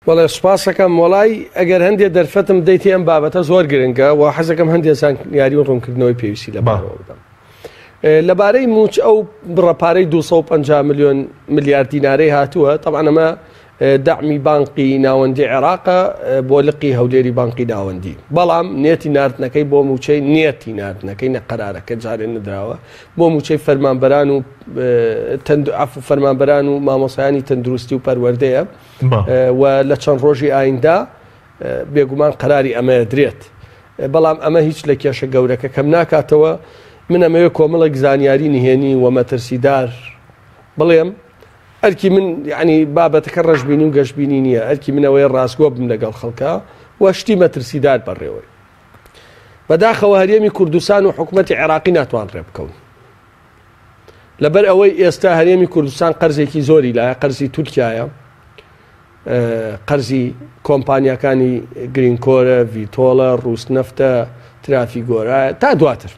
بەڵێ سوپاسەکەم وەڵای ئەگەر هەندێ دەرفەتم بدەیتێ ئەم بابەتە زۆر گرنگە و حەزەکەم هەندێ زانیاری و ڕوونکردنەوەی پێویستی لەبارەوە بدەم. لەبارەی موچ ئەو بڕە پارەی 250 ملیۆن ملیار دینارەی هاتووە طبعا ئەمە دەعمی بانقی ناوەندی عێراقە بۆ لقی هەولێری بانقی ناوەندی بەڵام نێتی ناردنەکەی بۆ موچەی نێتی ناردنەکەی نە قەرارەکە جارێ نەدراوە بۆ موچەی فەرمانبەران و فەرمانبەران و مامۆسایانی تەندروستی و پەروەردەیە و لە چەند ڕۆژی ئایندە بێگومان قەراری ئەمە درێت بەڵام ئەمە هیچ لە کێشە گەورەکە کەم ناکاتەوە من ئەمەوێ کۆمەڵێک زانیاری نهێنی و مەترسیدار بڵێم ئەرکی من یعنی بابەتەکە ڕەشبینی و گەشببینی نییە ئەرکی منەوەی ڕاستگۆ بم لەگەڵ خەڵکە و شتی مەترسیدار بەڕێوەی بەداخەوە هەرێمی کوردستان و حکوومەتتی عێراقی ناتوان ڕێ بکەون لەبەر ئەوەی ئێستا هەرێمی کوردستان قەرزێکی زۆری لایە قەرزی تورکایە قەرزی کۆمپانیاکانی گرینکۆرە ڤیتۆڵە ڕووسنەفتە ترافیگۆرایە تا دواتر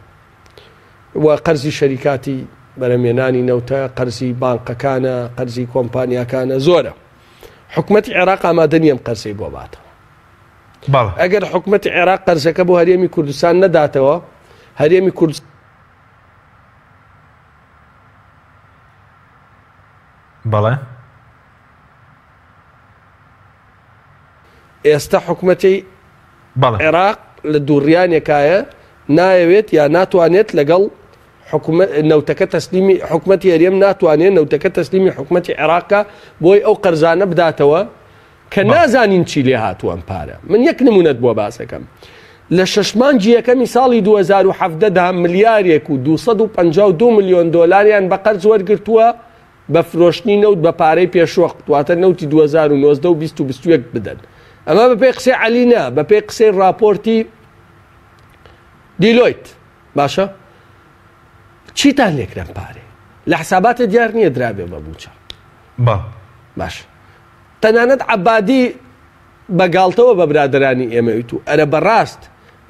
و قەرزی شەریکاتی بەرەمێنانی نەوتە قەرزی بانقەکانە قەرزی کۆمپانیاکانە زۆرە حکومەتی عێراق ئامادە نییە ئەم قەرزەی بۆ باتەوە ئەگەر حکومەتی عێراق قەرزەکە بۆ هەرێمی کوردستان نەداتەوە هەرێمی کوردستان بەڵێ. ئێستا حکومەتی عێراق لە دووڕیانێکایە نایەوێت یا ناتوانێت لەگەڵ نەوتەکە تەسلیمی حکومەتی هەرێم ناتوانێت نەوتەکە تەسلیمی حکومەتی عێراقە بۆی ئەو قەرزانە بداتەوە کە نازانین چی لێ هاتووە ئەم پارە. من یەک نمونەت بۆ باسەکەم. لە شەش مانگی یەکەمی ساڵی 2017 دا ملیارێک و 252 ملیۆن دۆلاریان بە قەرز وەرگرتووە بە فرۆشتنی نەوت بە پارەی پێشوەخت واتە نەوتی 2019 و 20 و 21 بدەن. ئەمە بەپێی قسەی عەلی نا، بەپێی قسەی ڕاپۆرتی دیلۆیت. باشە چیتان لێکران پارێ لە حساباتە دیار نییە درابێ بە موچە. باش تەنانەت عەبادی بە گاڵتەوە بە برادەرانی ئێمە وت و ئەرە بەڕاست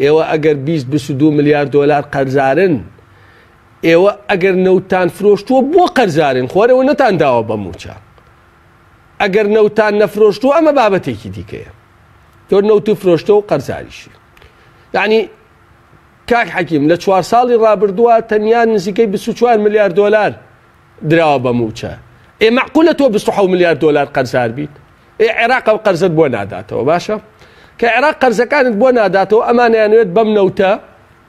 ئێوە ئەگەر 20 22 ملیار دۆلار قەرزارن ئێوە ئەگەر نەوتان فرۆشتووە بۆ قەرزارن خۆرەوە نەتان داوە بە موچە ئەگەر نەوتان نەفرۆشتووە ئەمە بابەتێکی دیکەیە تۆ نەوت و فرۆشتە و قەرزاریشی یعنی کاک حەکیم لە چوار ساڵی ڕابردووە تەنیا نزیکەی 24 ملیار دۆلار دراوە بە مووچە ئێ مەعقولە تۆ 27 ملیار دۆلار قەرزار بیت ئێ عێراق ئەو قەرزت بۆ ناداتەوە باشە کە عێراق قەرزەکانت بۆ ناداتەوە ئەمانیانوێت بەم نەوتە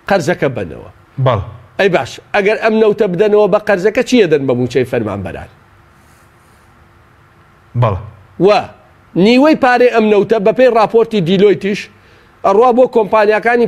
قەرزەکە بەنەوە بەڵ ئەی باش ئەگەر ئەم نەوتە بدەنەوە بە قەرزەکە چیە دەن بە مووچەی فەرمانبەران بەڵ و نیوەی پارەی ئەم نەوتە بەپێی راپۆرتی دیلۆیتیش ئەڕوا بۆ کۆمپانیاکانی.